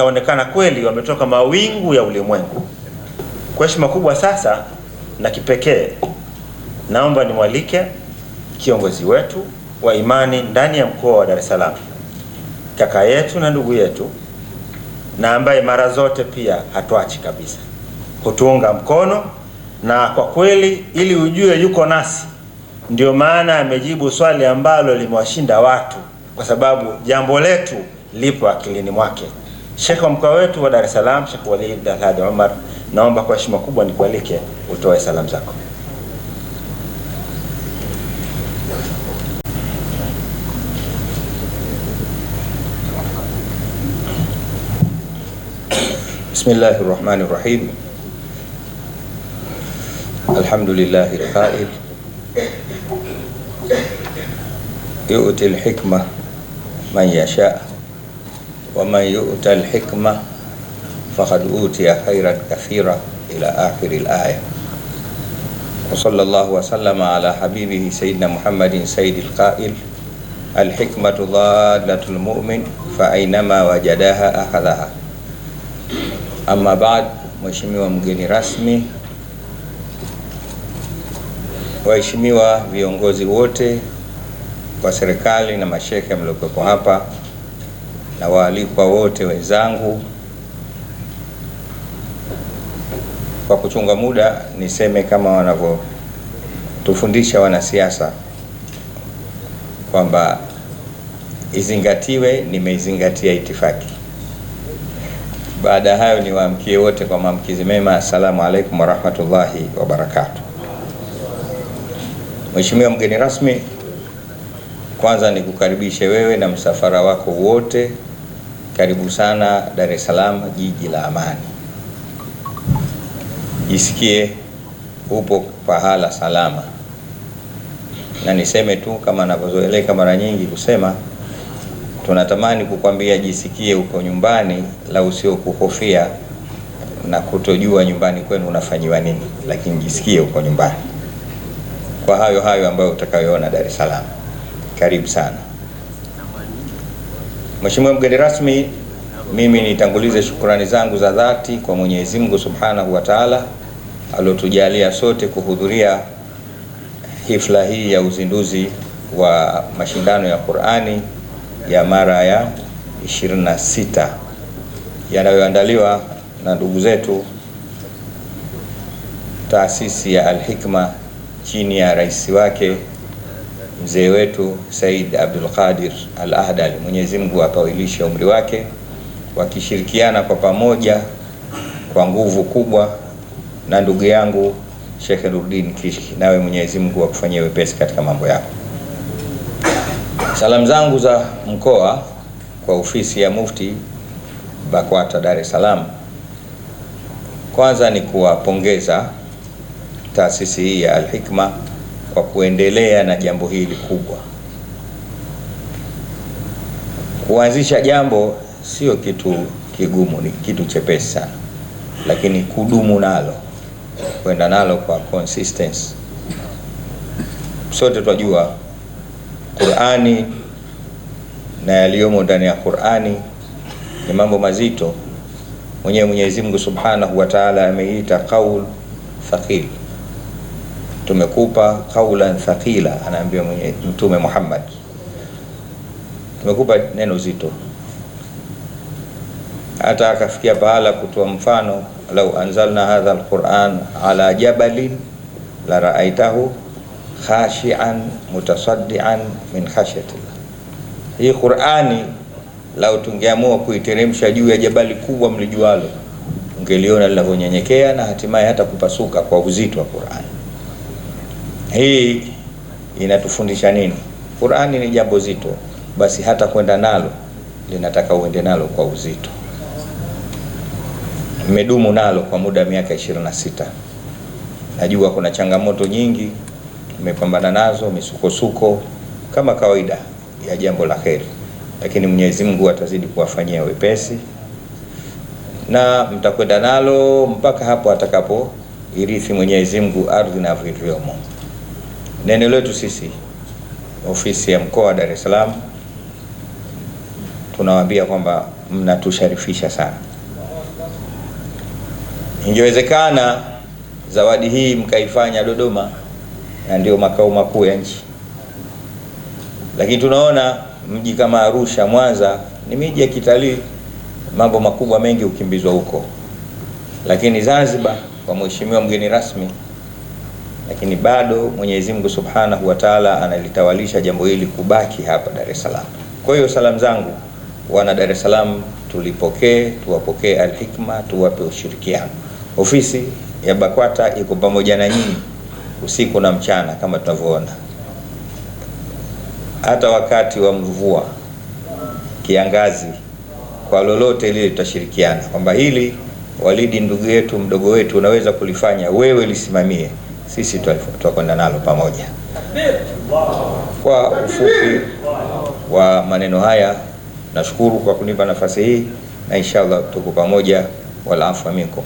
Itaonekana kweli wametoka mawingu ya ulimwengu. Kwa heshima kubwa sasa na kipekee, naomba nimwalike kiongozi wetu wa imani ndani ya mkoa wa Dar es Salaam, kaka yetu na ndugu yetu, na ambaye mara zote pia hatuachi kabisa, hutuunga mkono, na kwa kweli ili ujue yuko nasi, ndio maana amejibu swali ambalo limewashinda watu, kwa sababu jambo letu lipo akilini mwake. Sheikh wa mkoa wetu wa Dar es Salaam, Sheikh Walid Alhadi Omar, naomba kwa heshima kubwa nikualike utoe salamu zako. Bismillahir Rahmanir Rahim. Alhamdulillahil qail yu'ti al-hikma man yasha wa man yu'ta al-hikma faqad utiya khairan kathira ila akhir al-aya. Wa sallallahu wa sallama ala habibihi sayyidina Muhammadin sayyidil qail al-hikmatu dhalatul mu'min fa aynama wajadaha akhadhaha. Amma baad, Mheshimiwa mgeni rasmi, waheshimiwa viongozi wote wa serikali na mashehe mliokuwepo hapa na waalikwa wote wenzangu, kwa kuchunga muda niseme kama wanavyotufundisha wanasiasa kwamba izingatiwe, nimeizingatia itifaki. Baada hayo niwaamkie wote kwa maamkizi mema, assalamu alaikum warahmatullahi wabarakatuh. Mheshimiwa mgeni rasmi, kwanza nikukaribishe wewe na msafara wako wote. Karibu sana Dar es Salaam, jiji la amani. Jisikie upo pahala salama. Na niseme tu kama ninavyozoeleka mara nyingi kusema, tunatamani kukwambia jisikie uko nyumbani, la usio kuhofia na kutojua nyumbani kwenu unafanyiwa nini, lakini jisikie uko nyumbani kwa hayo hayo ambayo utakayoona Dar es Salaam. Karibu sana Mheshimiwa mgeni rasmi, mimi nitangulize shukrani zangu za dhati kwa Mwenyezi Mungu Subhanahu wa Ta'ala aliotujalia sote kuhudhuria hifla hii ya uzinduzi wa mashindano ya Qur'ani ya mara ya 26 yanayoandaliwa na ndugu zetu taasisi ya Al-Hikma chini ya rais wake mzee wetu Said Abdul Qadir Al-Ahdali, Mwenyezi Mungu apawilishe umri wake, wakishirikiana kwa pamoja kwa nguvu kubwa na ndugu yangu Sheikh Nuruddin Kishki. Nawe Mwenyezi Mungu akufanyie wepesi katika mambo yako. Salamu zangu za mkoa kwa ofisi ya Mufti BAKWATA Dar es Salaam, kwanza ni kuwapongeza taasisi hii ya Al-Hikma kwa kuendelea na jambo hili kubwa. Kuanzisha jambo sio kitu kigumu, ni kitu chepesi sana, lakini kudumu nalo, kwenda nalo kwa consistency. Sote twajua Qur'ani na yaliyomo ndani ya Qur'ani ni mambo mazito. Mwenyewe Mwenyezi Mungu Subhanahu wa Ta'ala ameita qaul thaqil. Tumekupa qaulan thaqila, anaambia mwenye Mtume Muhammad, tumekupa neno zito. Hata akafikia pahala kutoa mfano, lau anzalna hadha alquran ala jabalin la ra'aitahu khashi'an mutasaddian min khashyatillah. Hii Qur'ani lau tungeamua kuiteremsha juu ya jabali kubwa mlijualo, ungeliona linavyonyenyekea na hatimaye hata kupasuka kwa uzito wa Qur'ani. Hii inatufundisha nini? Qur'ani ni jambo zito, basi hata kwenda nalo linataka uende nalo kwa uzito. Nimedumu nalo kwa muda wa miaka 26. Najua kuna changamoto nyingi nimepambana nazo, misukosuko kama kawaida ya jambo la kheri, lakini Mwenyezi Mungu atazidi kuwafanyia wepesi na mtakwenda nalo mpaka hapo atakapo irithi Mwenyezi Mungu ardhi na vilivyomo. Neno letu sisi ofisi ya mkoa wa Dar es Salaam tunawaambia kwamba mnatusharifisha sana. Ingewezekana zawadi hii mkaifanya Dodoma, na ndio makao makuu ya nchi, lakini tunaona mji kama Arusha, Mwanza ni miji ya kitalii, mambo makubwa mengi hukimbizwa huko, lakini Zanzibar kwa mheshimiwa mgeni rasmi, lakini bado Mwenyezi Mungu Subhanahu wa Ta'ala analitawalisha jambo hili kubaki hapa Dar es Salaam. Kwa hiyo salamu zangu wana Dar es Salaam, tulipokee, tuwapokee Al Hikma, tuwape ushirikiano. Ofisi ya BAKWATA iko pamoja na nyinyi usiku na mchana kama tunavyoona, hata wakati wa mvua, kiangazi, kwa lolote lile tutashirikiana, kwamba hili Walidi, ndugu yetu, mdogo wetu, unaweza kulifanya wewe, lisimamie, sisi tutakwenda nalo pamoja. Kwa ufupi wa maneno haya, nashukuru kwa kunipa nafasi hii na inshallah tuko pamoja. Wal afwa minkum.